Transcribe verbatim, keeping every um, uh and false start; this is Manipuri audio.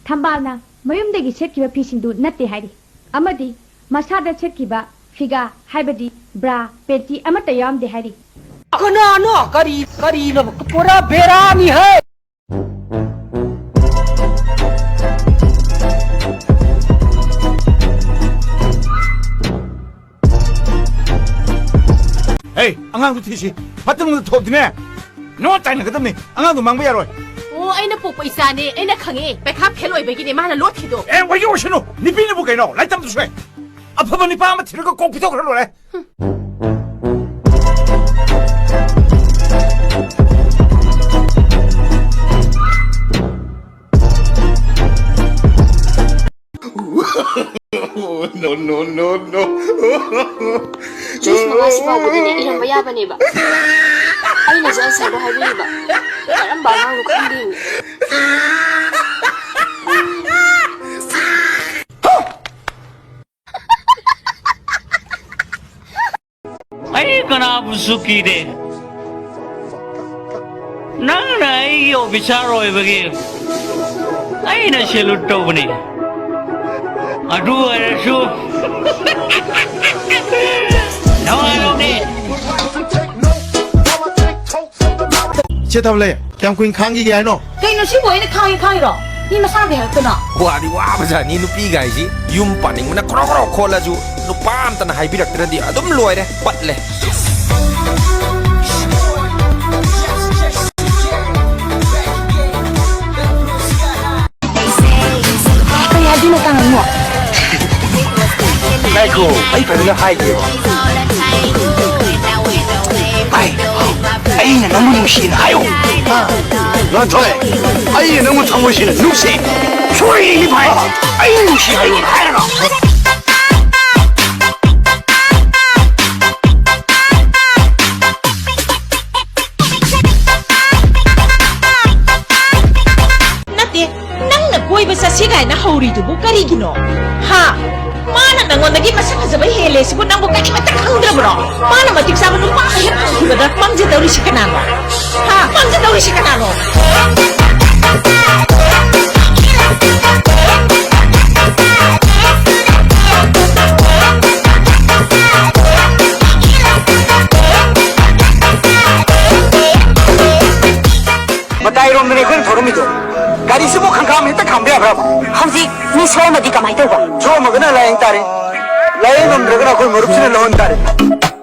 ꯊꯝꯕꯥꯜꯅ ꯃꯌꯨꯝꯗꯒꯤ ꯁꯦꯠꯈꯤꯕ ꯐꯤꯁꯤꯡꯗꯨ ꯅꯠꯇꯦ ꯍꯥꯏꯔꯤ꯫ ꯑꯃꯗꯤ ꯃꯁꯥꯗ ꯁꯦꯠꯈꯤꯕ ꯐꯤꯒꯥ, ꯍꯥꯏꯕꯗꯤ ꯕ꯭ꯔꯥ, ꯄꯦꯟꯇꯤ ꯑꯃꯠꯇ ꯌꯥꯎꯔꯝꯗꯦ ꯍꯥꯏꯔꯤ꯫ ꯀꯅꯥꯅꯣ? ꯀꯔꯤ, ꯀꯔꯤꯅꯣ? ꯄꯨꯔꯥ ꯕꯦꯔꯥꯅꯤ ꯍꯦ! ꯍꯦ, ꯑꯉꯥꯡꯗꯨ ꯊꯤꯁꯤ꯫ ꯐꯠꯇꯕ ꯊꯣꯛꯇꯤꯅꯦ꯫ ꯅꯣ ꯇꯥꯏꯅꯒꯗꯕꯅꯤ꯫ ꯑꯉꯥꯡꯗꯣ ꯃꯥꯡꯕ ꯌꯥꯔꯣꯏ꯫ ꯑꯣ, ꯑꯩꯅ ꯄꯣꯛꯄ ꯏꯆꯥꯅꯦ꯫ ꯑꯩꯅ ꯈꯪꯉꯦ꯫ ꯄꯩꯈꯥ ꯐꯦꯜ ꯑꯣꯏꯕꯒꯤꯅꯦ ꯃꯥꯅ ꯂꯣꯠꯈꯤꯗꯣ꯫ ꯑꯦ, ꯑꯣꯏꯒꯦ ꯑꯣꯏꯁꯅꯨ꯫ ꯅꯨꯄꯤꯅꯕꯨ ꯀꯩꯅꯣ? ꯂꯥꯏꯔꯤꯛ ꯇꯝꯗ꯭ꯔꯁꯨ ꯌꯥꯏ꯫ ꯑꯐꯕ ꯅꯨꯄꯥ ꯑꯃ ꯊꯤꯔꯒ ꯀꯣꯛ ꯄꯤꯊꯣꯛꯈ꯭ꯔ ꯂꯣꯏꯔꯦ꯫ No, no, no, no. Juice ꯃꯉꯥꯁꯤ ꯐꯥꯎꯕꯗꯤꯅꯦ ꯏꯔꯝꯕ ꯌꯥꯕꯅꯦꯕ꯫ ꯑꯩꯅꯁꯨ ꯑꯟꯁꯔꯗꯣ ꯍꯥꯏꯕꯤꯔꯤꯕ꯫ ꯀꯔꯝꯕ ꯑꯉꯥꯡꯅꯣ ꯈꯪꯗꯦꯃꯤ꯫ ꯑꯩ ꯀꯅꯥꯕꯨꯁꯨ ꯀꯤꯗꯦ꯫ ꯅꯪꯅ ꯑꯩꯒꯤ ꯑꯣꯐꯤꯁꯥꯔ ꯑꯣꯏꯕꯒꯤ ꯑꯩꯅ ꯁꯦꯂꯨꯠ ꯇꯧꯕꯅꯤ꯫ ꯑꯗꯨ ꯑꯣꯏꯔꯁꯨ ꯅꯋꯥ ꯂꯧꯗꯦ꯫ ꯏꯆꯦ ꯊꯕꯂꯩ, ꯀꯌꯥꯝ ꯀꯨꯏꯅ ꯈꯥꯡꯈꯤꯒꯦ ꯍꯥꯏꯅꯣ? ꯀꯩꯅꯣ ꯁꯤꯕꯨ ꯑꯩꯅ ꯈꯥꯡꯉꯤ ꯈꯥꯡꯉꯤꯔꯣ? ꯃꯤ ꯃꯁꯥꯅ ꯀꯩ ꯍꯥꯏꯔꯛꯇꯣꯏꯅꯣ? ꯋꯥꯗꯤ ꯋꯥꯕꯖꯥꯠꯅꯤ ꯅꯨꯄꯤꯒꯥꯏꯁꯤ꯫ ꯌꯨꯝ ꯄꯥꯅꯤꯡꯕꯅ ꯈ꯭ꯔꯣ ꯈ꯭ꯔꯣ ꯈꯣꯠꯂꯁꯨ ꯅꯨꯄꯥ ꯑꯝꯇꯅ ꯍꯥꯏꯕꯤꯔꯛꯇ꯭ꯔꯗꯤ ꯑꯗꯨꯝ ꯂꯣꯏꯔꯦ, ꯄꯠꯂꯦ꯫ ꯀꯩ ꯍꯥꯏꯗꯣꯏꯅꯣ ꯇꯥ ꯉꯥꯏꯈꯣ꯫ ꯉꯥꯏꯈꯣ, ꯑꯩ ꯐꯖꯅ ꯍꯥꯏꯒꯦꯕ꯫ ꯚꯥꯏ, ꯑꯩꯅ ꯅꯪꯕꯨ ꯅꯨꯡꯁꯤꯅ ꯍꯥꯏꯌꯣ꯫ ꯍꯥ? ꯂꯥꯟꯊꯣꯏ, ꯑꯩꯅ ꯅꯪꯕꯨ ꯊꯃꯣꯏ ꯁꯦꯡꯅ ꯅꯨꯡꯁꯤ꯫ ꯁꯣꯏꯔꯤꯅꯤ ꯚꯥꯏ, ꯑꯩ ꯅꯨꯡꯁꯤ ꯍꯥꯏꯌꯣ ꯍꯥꯏꯔꯒ꯫ ꯅꯠꯇꯦ, ꯅꯪꯅ ꯀꯣꯏꯕ ꯆꯠꯁꯤ ꯀꯥꯏꯅ ꯍꯧꯔꯤꯗꯨꯕꯨ ꯀꯔꯤꯒꯤꯅꯣ? ꯍꯥ? ꯃꯥꯅ ꯅꯪꯉꯣꯟꯗꯒꯤ ꯃꯁꯛ ꯐꯖꯕ ꯍꯦꯜꯂꯦ ꯁꯤꯕꯨ ꯅꯪꯕꯨ ꯀꯔꯤꯃꯠꯇ ꯈꯪꯗ꯭ꯔꯕ꯭ꯔꯣ? ꯃꯥꯅ ꯃꯇꯤꯛ ꯆꯥꯕ ꯅꯨꯄꯥ ꯑꯃ ꯍꯦꯛ ꯐꯪꯈꯤꯕꯗ ꯃꯪꯖꯗꯧꯔꯤꯁꯤ ꯀꯅꯥꯅꯣ? ꯍꯥ? ꯃꯪꯖꯗꯧꯔꯤꯁꯤ ꯀꯅꯥꯅꯣ? ꯍꯦꯛꯇ ꯈꯥꯝꯕ ꯌꯥꯕ꯭ꯔꯕ? ꯍꯧꯖꯤꯛ ꯃꯤ ꯁꯣꯛꯑꯝꯃꯗꯤ ꯀꯃꯥꯏꯅ ꯇꯧꯕ? ꯁꯣꯛꯑꯝꯃꯒꯅ ꯂꯥꯏꯌꯦꯡ ꯇꯥꯔꯦ, ꯂꯥꯏꯌꯦꯡ ꯉꯝꯗ꯭ꯔꯒꯅ ꯑꯩꯈꯣꯏ ꯃꯔꯨꯞꯁꯤꯅ ꯂꯧꯍꯟ ꯇꯥꯔꯦ꯫